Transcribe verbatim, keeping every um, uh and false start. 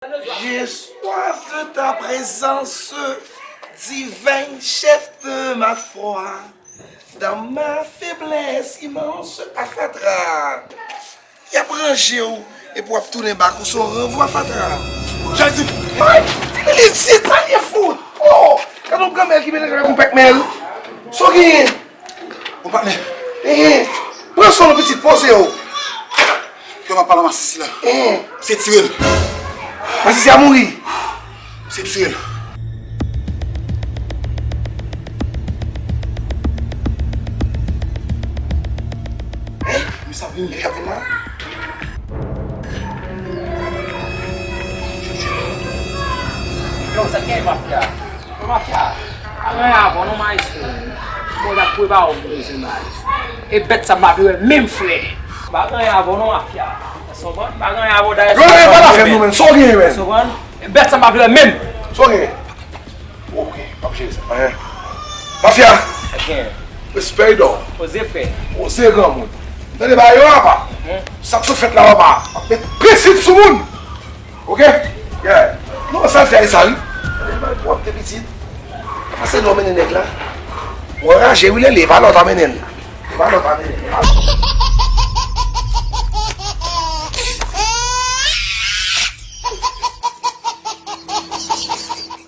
J'ai soif de ta présence divine, chef de ma foi. Dans ma faiblesse immense, a fatra. Y ap ranje w, epi w ap tounen bak ou, se yon ranvwa fatra. Jezi! Ay! Li di sa, li fout! Oh! Gade yon granmè ki melanje avèk yon pèk mèl. Sa w genyen? Bon, patnè. Ehe. Pran swen w, pitit, poze w. Kè m ap pale a masis la. Ehe. Se tire l. Masis la mouri. Se tire l. Ehe. Misye ap vini. Misye ap vini la. Yo, sa k gen, mafya? Yo, mafya, pa gen anyen avè w non, maestro. Bon, y ap prepare w pou dezyenm la. E bèt sa m pa vle wè menm, frè. Pa gen anyen avè w non, mafya. Sa w konprann? Pa gen anyen avè w, dayè. Yo, yo, pa la fè m non, menm. Sa w genyen, menm? Sa w konprann? E bèt sa m pa vle wè menm. Sa w genyen? Ok, m ap jere sa. Anyen. Mafya! Sa k genyen? Respè, Edò. Poze, frè. Poze, granmoun. Tande bagay yo, papa. Mhm. Sa k sot fèt la, papa. Ap met prensip sou moun. Ok? Yeah. Non, sa l fè sa, wi. Tande bagay pwòpte, pitit. Pase non, mennen nèg la. Ou anraje, wi, Lele. E pa lòt a mennen l. E pa lòt a mennen l.